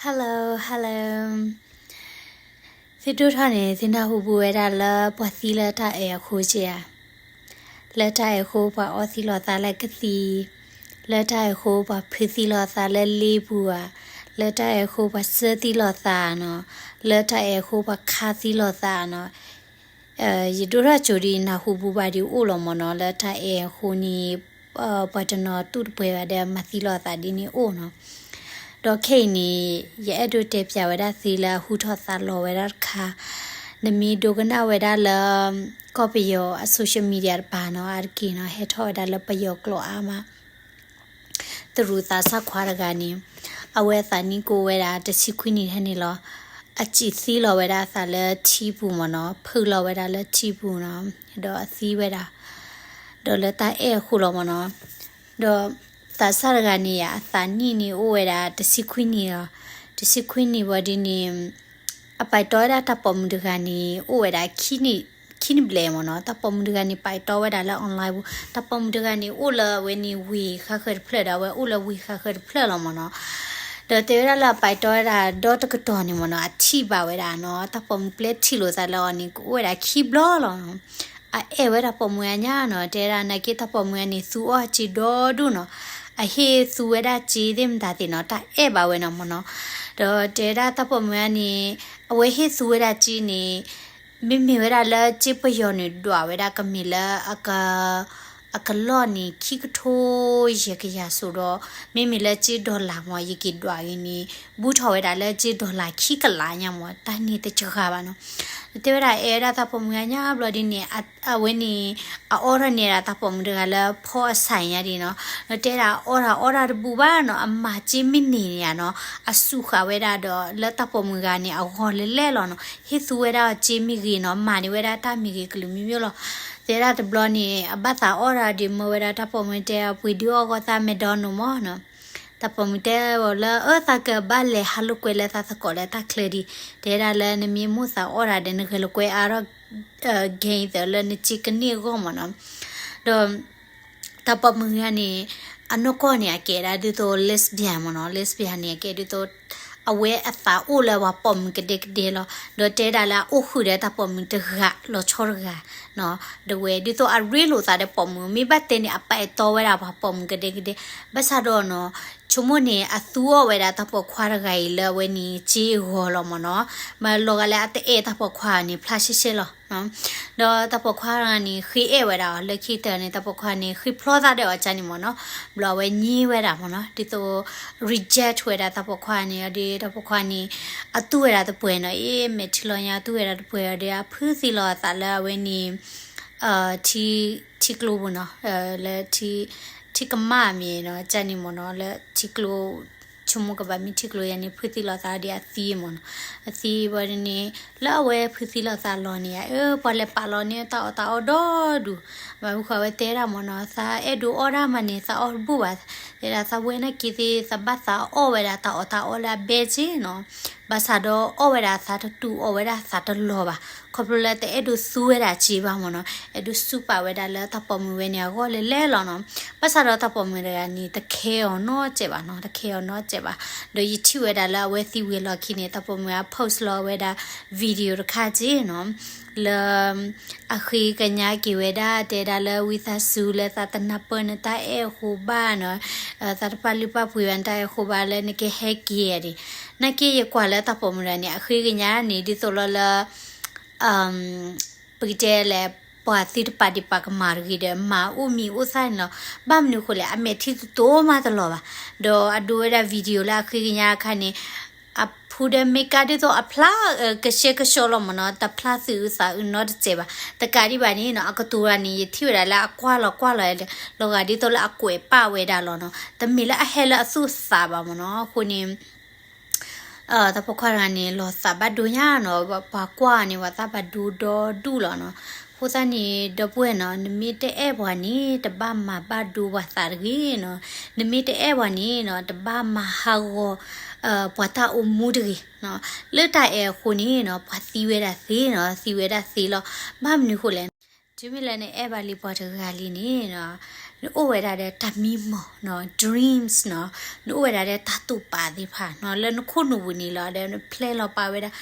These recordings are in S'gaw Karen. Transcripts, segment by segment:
Hello, hello. သုဒိၣ်ထီၣ်န့ၣ် သုနၢ်ဟူဘူးဝဲဒၣ်လၢပှၤသံလၢတၢ်အဲၣ်အဃိက့ဧါ. လၢတၢ်အဲၣ်အဃိ ပှၤအီသံလိာ်သးလၢကသံၣ်, လၢတၢ်အဲၣ်အဃိ ပှၤဖုသံလိာ်သးလၢလ့ပူၤဧါ, လၢတၢ်အဲၣ်အဃိ ပှၤစၢသံလိာ်သးနီၤ, လၢတၢ်အဲၣ်အဃိ ပှၤခးသံလိာ်သးနီၤ. ယဒိၣ်ထီၣ်ကၠိဒ်နၢ်ဟူဘူးဘၣ်ဒ်အိၣ်လီၤမ့ၢ်နီၤ, လၢတၢ်အဲၣ်အဃိန့ၣ် ပှၤတနီၤတူၢ်တပှဲၤဘၣ်ဒီးမၤသံလိာ်သးဒ်န့ၣ်အိၣ်နီၤ. ဒီးခဲအံၤန့ၣ် ယအဲၣ်ဒိးတဲပၠးဝဲဒၣ်သုလၢအဟူထီၣ်သါလီၤဝဲဒၣ်တခါ, နမ့ၢ်ဒိကနၣ်ဝဲဒၣ်လၢ ကီၢ်ပယီၤအ social media တပၤနီၤ, အါတက့ၢ်နီၤ ဟဲထီၣ်ဝဲဒၣ်လၢပယီၤကျိာ်အါမး တရူးသးစၢ်ခွါတဂၤန့ၣ် အဝဲအသးနံၣ်ကအိၣ်ဝဲဒၣ်တဆံခွံနံၣ်ထဲန့ၣ်လီၤ. အစံၣ်သံလီၤဝဲဒၣ်အသးလၢထံပူၤမ့ၢ်နီၤ, ဖုးလီၤဝဲဒၣ်လၢထံပူၤနီၤ, ဒီးအသံဝဲဒၣ်, ဒီးလၢတၢ်အဲၣ်အဃိလီၤမ့ၢ်နီၤ. ဒီးသးစၢ်တဂၤန့ၣ် အသးနံၣ်န့ၣ်အိၣ်ဝဲဒၣ်တဆံခွံနံၣ်လီၤ. တဆံခွံနံၣ်ဝံၤဒ်န့ၣ် အပာ်တီဝဲဒၣ်တၢ်ပိာ်မုၣ်တဂၤန့ၣ် အိၣ်ဝဲဒၣ် ခံနံၣ်ဘျဲၣ်မ့ၢ်နီၤ. တၢ်ပိာ်မုၣ်တဂၤန့ၣ် ပာ်တီဝဲဒၣ်လၢ online ပူၤ, တၢ်ပိာ်မုၣ်တဂၤန့ၣ် အိၣ်လၢအဝဲန့ၣ်ဝ့ၢ်ဃါဃၢၤတဖျၢၣ်ဒီး အဝဲအိၣ်လၢဝ့ၢ်ဃါဃၢၤတဖျၢၣ်လီၤမ့ၢ်နီၤ. ဒီးတဲဝဲဒၣ်လၢအပာ်တီဝဲဒၣ်ဒီတကတီၢ်န့ၣ်မ့ၢ်နီၤ, အထံၣ်ဘၣ်ဝဲဒၣ်နီၤ, တၢ်ပိာ်မုၣ်ပျဲထံၣ်လိာ်သးလၢအီၤန့ၣ် ကအိၣ်ဝဲဒၣ်ခံဘျီလီၤ. အအဲၣ်ဝဲတၢ်ပိာ်မုၣ်အညါနီၤ, တဲဒၣ်နာ်က့တၢ်ပိာ်မုၣ်အန့ၣ် သူအီၣ်စ့ဒီဒူၣ်နီၤ, အဟ့ၣ်သူဝဲဒၣ်စ့သ့ၣ်မတၤသ့ၣ်နီၤ, တၢ်အဲၣ်ဘၣ်ဝဲနီၤမ့ၢ်နီၤ. ဒီးတဲဒၣ်တၢ်ပိာ်မုၣ်အန့ၣ် အဝဲဟ့ၣ်သူဝဲဒၣ်စ့န့ၣ် မ့မ့ၢ်ဝဲဒၣ်လၢစ့ပယီၤန့ၣ် ဒွးဝဲဒၣ်ကမ့ၢ်လၢ အကလီၢ်န့ၣ် ခံကထိယဲၢ်ကယၤစိၤဒီး မ့မ့ၢ်လၢစ့ dollar မ့ၢ် ယက့ၤဒွးဂ့ၤန့ၣ် ဘူးထီၣ်ဝဲဒၣ်လၢစ့ dollar ခံကလးညါမ့ၢ် တၢ်န့ၣ်တစှၤဘၣ်နီၤ. တဲဝဲဒၣ်အဲၣ်ဝဲဒၣ်တၢ်ပိာ်မုၣ်အညါဘျီဒ်န့ၣ် အဝဲန့ၣ် အအီထီၣ်န့ၢ်ဒၣ်တၢ်ပိာ်မုၣ်တဂၤလၢဖီအဆၣ်ညါဒ်နီၤ, ဒီးတဲဒၣ်အီၣ်တၢ်အီတၢ်တဘူးဘၣ်နီၤ, အမၤစ့မ့ၢ်န့ၢ်န့ၣ်နီၤ, အစူးဃာ်ဝဲဒၣ်ဒီးလၢတၢ်ပိာ်မုၣ်တဂၤန့ၣ် အဂီၢ်လဲၤလဲၤလီၤနီၤ, ဟ့ၣ်သူဝဲဒၣ်အီၤစ့မ့ၢ်ဂ့ၤနီၤ, မၤန့ၢ်ဝဲဒၣ်တၢ်မ့ၢ်ဂ့ၤကလုာ်မံၤမံၤလီၤ. တဲဒၣ်တဘျီန့ၣ် အဘၣ်သးအီၣ်တၢ်ဒီးမၢဝဲဒၣ်တၢ်ပိာ်မုၣ်တဲ ပှ့ၤဒုးအီၣ်ဂီၢ်သး McDonald မ့ၢ်နီၤ. တၢ်ပိာ်မုၣ်တဲအီၤလၢ အၢ သးကဘၣ်လဲၤဟးလိာ်ကွဲလၢသးသကိးလၢတၢ်ချၢဒံး, တဲဒၣ်လၢနမ့ၢ်မိၣ်သးအီၣ်တၢ်ဒီး နဂဲၤလိာ်ကွဲအါထီၣ် ဂဲၤသးလၢနစ့ကန့ၢ်အဂီၢ်မ့ၢ်နီၤ. ဒီး တၢ်ပိာ်မုၣ်တဂၤန့ၣ် အနီၢ်ကီၢ်န့ၣ် အကဲဒၣ်ဒ်သိး lesbian မ့ၢ်နီၤ, lesbian န့ၣ် အကဲဒ်သိး အဝဲအသးအိၣ်လၢပှၤပိာ်မုၣ်ကဒဲကဒဲလီၤ. ဒီးတဲဒၣ်လၢအအိၣ်ဃုာ်ဒီးတၢ်ပိာ်မုၣ်တဂၤလီၤဆီတဂၤ ဒီးဝဲဒ်သိးအရ့လိာ်သးဒီးပိာ်မုၣ် မ့ၢ်ဘၣ်တဲန့ၣ် အပာ်အဲၣ်တီဝဲဒၣ်ပှၤပိာ်မုၣ်ကဒဲကဒဲ, ဘၣ်ဆၣ်ဒီးနီၤ ဆိကမိၣ်န့ၣ် အသူအီၣ်ဝဲဒၣ်တၢ်ပိာ်ခွါတဂၤအံၤလၢအဝဲန့ၣ်စ့အဂီၢ်လီၤမ့ၢ်နီၤ. မ့ၢ်လီၤဂာ်လၢအတအဲၣ်တၢ်ပိာ်ခွါန့ၣ် ဖျါရှဲရှဲလီၤ. ဒီးတၢ်ပိာ်ခွါတဂၤန့ၣ် ဃ့အဲၣ်ဝဲဒၣ်အီၤ လၢခံကတၢၢ်န့ၣ် တၢ်ပိာ်ခွါန့ၣ် ဃ့ဖျီသးဒီးအီၤကန့ၣ်မ့ၢ်နီၤ, ဘျီအဝဲည့ဝဲဒၣ်မ့ၢ်နီၤ, ဒ်သိး reject ဝဲဒၣ်တၢ်ပိာ်ခွါန့ၣ်ဒီး တၢ်ပိာ်ခွါန့ၣ် အတူၢ်ဝဲဒၣ်တပှဲၤနီၤ, အ့ မဲာ်ထံလီၤညါအတူၢ်ဝဲဒၣ်တပှဲၤအီၤဒီး အဖုသံလီၤအသးလၢအဝဲန့ၣ် ထံကျိပူၤနီၤ, လၢ ထံကမၣ်မ့ၢ်နီၤ ကန့ၣ်မ့ၢ်နီၤ, လၢထံကျိ ဆိကမိၣ်ကဘၣ်မ့ၢ်ထံကျိယါန့ၣ် ဖုသံလီၤသးဒီးအသံမ့ၢ်နီၤ, အသံဘၣ်ဒ်န့ၣ် လၢအဝဲဖုသံလီၤသးလီၤန့ၣ် အၢ ပှၤလဲၤပာ်လီၤန့ၢ်တၢ်အီၣ်တၢ်အီဒီဒူၣ်, ဘၣ်မနုၤဃိအဝဲတဲဒၣ်မ့ၢ်နီၤ, သးအဲၣ်ဒိးအီၣ်ဒၣ်မးန့ၣ် သးအီၣ်တဘူၣ်ဘၣ်, တဲဒၣ်သးဝဲနာ်က့သ့ၣ် သးဘၣ်သးအီၣ်ဝဲဒၣ်တၢ်အီၣ်တၢ်အီလၢအဘဲစ့နီၤ, ဘၣ်ဆၣ်ဒီးအီၣ်ဝဲဒၣ်သးတတူာ်အီၣ်ဝဲဒၣ်သးတလီၤဘၣ်, ခီဖျိလၢတအဲၣ်ဒိးသူဝဲဒၣ်စ့ဘၣ်မ့ၢ်နီၤ, အဲၣ်ဒိးစူးပာ်ဝဲဒၣ်လၢတၢ်ပိာ်မုၣ်ဝဲန့ၣ် အဂီၢ်လဲၤလဲၤလီၤနီၤ. ဘၣ်ဆၣ်ဒီးတၢ်ပိာ်မုၣ်တဂၤန့ၣ် တခဲအီၤနီတစဲးဘၣ်နီၤ, တခဲအီၤနီတစဲးဘၣ်. ဒီးယထံၣ်ဝဲဒၣ်လၢအဝဲသံဝံၤအလီၢ်ခံန့ၣ် တၢ်ပိာ်မုၣ်အ post လီၤဝဲဒၣ် video တခါက့နီၤ, လၢ အဃ့ကညးက့ၤဝဲဒၣ် တဲဒၣ်လၢဝံသးစူၤလၢသးတနၢ်ပၢၢ်နတၢ်အဲၣ်အဃိဘၣ်နီၤ, သးတပာ်လုၢ်ပာ်ပှ့ၤဘၣ်နတၢ်အဲၣ်အဃိဘၣ်လၢနကဟဲက့ၤဒံး, နာ်က့ယကွၢ်လၢတၢ်ပိာ်မုၣ်တဂၤန့ၣ် အဃ့ကညးန့ၣ် ဒ်သိးလီၤလၢ ပကတဲလဲၣ် ပှၤသုတပာ်ဒံးပာ်ကမၣ်တဂ့ၤဒီး မၤအိၣ်မံၤအိၣ်သၣ်န့ၣ်လီၤ. ဘၣ်မနုၤအဃိလဲၣ် အမဲာ်ထံတတိၤမးတလီၤဘၣ်. ဒီးအဒိဝဲဒၣ် video လၢအဃ့ကညးအခါန့ၣ် အဖုဒီး makeup ဒ်သိးအဖျါကဆှဲကဆှီလီၤမ့ၢ်နီၤ, တဖျါသုးအုးသးအုးနီတစဲးဘၣ်. တကးဒံးဘၣ်န့ၣ်နီၤ အကတိၤတဂၤန့ၣ် ယထံၣ်ဝဲဒၣ်လၢအကွၢ်လီၤကွၢ်လီၤ လီၤဂာ်ဒ်သိးလၢအကွဲးပာ်ဝဲဒၣ်လီၤနီၤ. တမ့ၢ်လၢအဟဲလၢအသူၣ်အသးဘၣ်မ့ၢ်နီၤ. အဃိန့ၣ် တၢ်ပိာ်ခွါတဂၤန့ၣ် လီၤသးဘၣ်ဒိညါနီၤ, ပှၤကွၢ်န့ၣ် ပှၤသးဘၣ်ဒိဒီဒူၣ်လီၤနီၤ. အဃိသတးန့ၣ် ဒီပုၢ်ဝဲၢ်နီၤ နမ့ၢ်တအဲၣ်ပှၤန့ၣ် တဘၣ်မၤဘၣ်ဒိပှၤသးတဂ့ၤနီၤ. နမ့ၢ်တအဲၣ်ပှၤန့ၣ်နီၤ တဘၣ်မၤဟးဂီၤ ပှၤတၢ်အိၣ်မူတဂ့ၤနီၤ. လၢတၢ်အဲၣ်အဃိန့ၣ်နီၤ ပှၤသံဝဲဒၣ်သ့နီၤ, သံဝဲဒၣ်သ့လီၤ. ဘၣ်မနုၤဃိလဲၣ် တုၤမ့ၢ်လၢနအဲၣ်ဘၣ်လံပှၤတဂၤလံန့ၣ်နီၤ, နအိၣ်ဝဲဒၣ်ဒီးတၢ်မံမီၢ်နီၤ dreams နီၤ, နအိၣ်ဝဲဒၣ်ဒီးတၢ်တိာ်ပာ်သ့ၣ်တဖၣ်နီၤ လၢနခိၣ်နူာ်ပူၤန့ၣ်လီၤ. ဒီးန plan လီၤပာ်ဝဲဒၣ်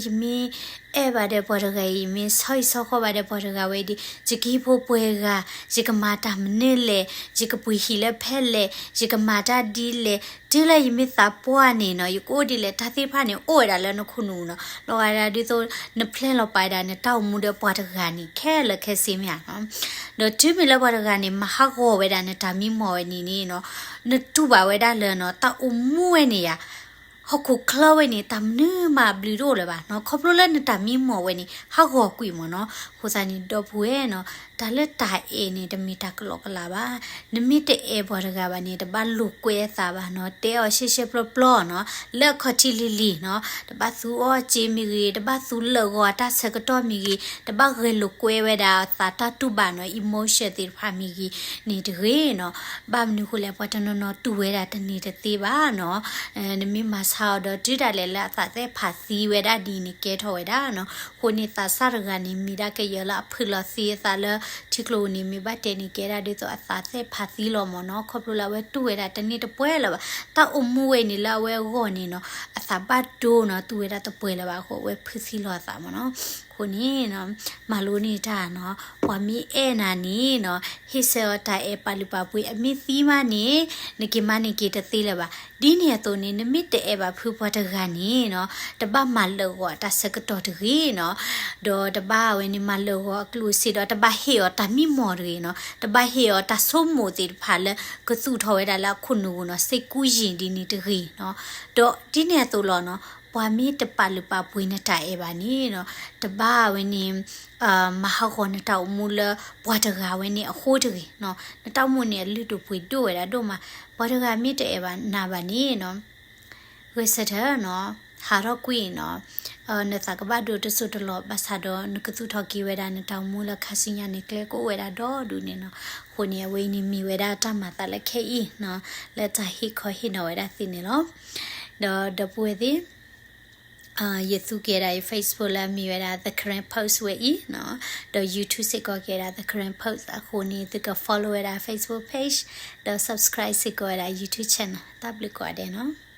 ယမ့ၢ်အဲၣ်ဘၣ်ဒီးပှၤတဂၤအံၤ, ယမ့ၢ်ဆီဟံၣ်ဆီဃီဘၣ်ဒီးပှၤတဂၤဝဲဒီး ယကဟံၣ်ဖိပှဲၤဂၤ, ယကမၤတၢ်မနုၤလဲၣ်, ယကပှ့ၤဟံၣ်လၢဖဲလဲၣ်, ယကမၤတၢ်ဒ်လဲၣ်, တုၤလၢယမ့ၢ်သးပှၢ်န့ၣ်နီၤ ယကအိၣ်ဒ်လဲၣ်, တၢ်သ့ၣ်တဖၣ်န့ၣ် အိၣ်ဝဲဒၣ်လၢနခိၣ်နူာ်နီၤ. လီၤဂာ်ဒ်သိး န plan လီၤပာ်ဝဲဒၣ်နတၢ်အိၣ်မူဒီးပှၤတဂၤန့ၣ် ခဲလၢာ်ခဲဆ့မ့ၢ်ဧါနီၤ. ဒီးတုၤမ့ၢ်လၢပှၤတဂၤန့ၣ် မၤဟးဂီၤဝဲဒၣ်နတၢ်မံမီၢ်ဝဲန့ၣ်န့ၣ်နီၤ, နတူၢ်ဘၣ်ဝဲဒၣ်လၢနီၤ တၢ်အိၣ်မူဝဲန့ၣ်ယါ ဟီၣ်ခိၣ်ချၢဝဲန့ၣ် တၢ်မနုၤမးဘျုးတအိၣ်လၢၤဘၣ်နီၤ, ခီဖျိလၢနတၢ်မံမီၢ်ဝဲန့ၣ် ဟးဂီၤကွံာ်မ့ၢ်နီၤ. အဃိသတးန့ၣ် ဒီပုၢ်ဝဲၢ်နီၤ, တၢ်လၢတၢ်အဲၣ်န့ၣ် တမ့ၢ်တၢ်ကလီကလီဘၣ်. နမ့ၢ်တအဲၣ်ပှၤတဂၤဘၣ်န့ၣ် တဘၣ်လိာ်ကွဲအသးဘၣ်နီၤ, တဲအီၤရှဲရှဲပျီပျီနီၤ, လၢအခီၣ်ထံးလံၤလံၤနီၤ, တဘၣ်သူအီၣ်စ့မ့ၢ်ဂ့ၤ, တဘၣ်သူလၢာ်ဂီၤအတၢ်ဆၢကတီၢ်မ့ၢ်ဂ့ၤ, တဘၣ်ဂဲၤလိာ်ကွဲဝဲဒၣ်အသးတၢ်တူၢ်ဘၣ်နီၤ emotion သ့ၣ်တဖၣ်မ့ၢ်ဂ့ၤန့ၣ်တဂ့ၤနီၤ. ဘၣ်မနုၤအဃိလဲၣ် ပှၤတနီၤနီၤတူၢ်ဝဲဒၣ်တန့ၢ်တသ့ဘၣ်နီၤ. နမ့ၢ်မၤဆါအီၤဒီးတုၤဒၣ်လဲာ်လၢအသးသ့ၣ်ဖးသံဝဲဒၣ်ဒ်န့ၣ်ကဲထီၣ်ဝဲဒၣ်နီၤ. အဃိန့ၣ်သးစၢ်တဂၤန့ၣ် မ့ၢ်ဒၣ်ကယၢၤလၢအဖုးလီၤသံအသးလၢထံကျိပူၤန့ၣ် မ့ၢ်ဘၣ်တဲန့ၣ်ကဲဒၣ်ဒ်သိးအသးသ့ၣ်ဖးသံလီၤမ့ၢ်နီၤ. ခီဖျိလၢအဝဲတူၢ်ဝဲဒၣ်တန့ၢ်တပှဲၤလၢၤဘၣ်. တၢ်အိၣ်မူဝဲန့ၣ်လၢအဝဲအဂီၢ်န့ၣ်နီၤ အသးဘၣ်ဒိနီၤ တူၢ်ဝဲဒၣ်တပှဲၤလၢၤဘၣ်အဃိ အဝဲဖုးသံလီၤအသးမ့ၢ်နီၤ. အဃိန့ၣ် မၤလိန့ၢ်တၢ်နီၤ, ပှၤမ့ၢ်အဲၣ်နၤန့ၣ်နီၤ ဟ့ၣ်ဆၢအီၤတၢ်အဲၣ်ပာ်လုၢ်ပာ်ပှ့ၤ အမ့ၢ်သံမးန့ၣ် နက့ၤမၤန့ၢ်က့ၤတသ့လၢၤဘၣ်. ဒ်န့ၣ်အသိးန့ၣ် နမ့ၢ်တအဲၣ်ဘၣ်ဖုပှၤတဂၤန့ၣ်နီၤ တဘၣ်မၤလၢာ်ဂီၤအတၢ်ဆၢကတီၢ်တဂ့ၤနီၤ. ဒီးတဘၣ်ဝဲန့ၣ်မၤလၢာ်ဂီၤအကျိၣ်အစ့ဒီး တဘၣ်ဟ့ၣ်အီၤတၢ်မံမီၢ်တဂ့ၤနီၤ, တဘၣ်ဟ့ၣ်အီၤတၢ်ဆိကမိၣ်သ့ၣ်တဖၣ်လၢကသူၣ်ထီၣ်ဝဲဒၣ်လၢအခိၣ်နူာ်ပူၤနီၤ စ့ကူယံာ်ဒ်န့ၣ်တဂ့ၤနီၤ. ဒီးဒ်န့ၣ်အသိးလီၤနီၤ, ပှၤမ့ၢ်တပာ်လုၢ်ပာ်ပှ့ၤနတၢ်အဲၣ်ဘၣ်န့ၣ်နီၤ တဘၣ်ဝဲန့ၣ် မၤဟးဂီၤနတၢ်အိၣ်မူလၢပှၤတဂၤဝဲန့ၣ်အဃိတဂ့ၤနီၤ. နတၢ်အိၣ်မူန့ၣ် အလုၢ်ဒိၣ်ပှ့ၤဒိၣ်ဝဲဒၣ်ဒိၣ်မး, ပှၤတဂၤမ့ၢ်တအဲၣ်ဘၣ်နၤဘၣ်န့ၣ်နီၤ ဂဲၤဆၢထၢၣ်နီၤ, ဟးထီၣ်ကွံာ်နီၤ, နသးကဘၣ်ဒိတစိၢ်တလီၢ် ဘၣ်ဆၣ်ဒီးနကသူၣ်ထီၣ်က့ၤဝဲဒၣ်နတၢ်အိၣ်မူလၢခါဆူညါန့ၣ် ကျဲကအိၣ်ဝဲဒၣ်ဒီဒူၣ်န့ၣ်နီၤ. အဃိန့ၣ် အဝဲအံၤန့ၣ်မ့ၢ်ဝဲဒၣ်တၢ်မၤသးလၢခဲအံၤနီၤ, လၢတၢ်ဟ့ၣ်ခီဟ့ၣ်နီၤဝဲဒၣ်သ့န့ၣ်လီၤ. ဒီးဒီပုၢ်ဝဲၢ်သ့ၣ် ယသူက့ၤဒၣ်ယ Facebook လၢအမ့ၢ်ဝဲဒၣ် The Karen Post ဝဲအံၤနီၤ, ဒီး YouTube စ့ၢ်ကီးက့ၤဒၣ် The Karen Post အဃိန့ၣ် သုက follow ဝဲဒၣ် Facebook page, ဒီး subscribe စ့ၢ်ကီးဝဲဒၣ် YouTube channel တၢ်ဘျုးကိးဂၤဒဲးနီၤ.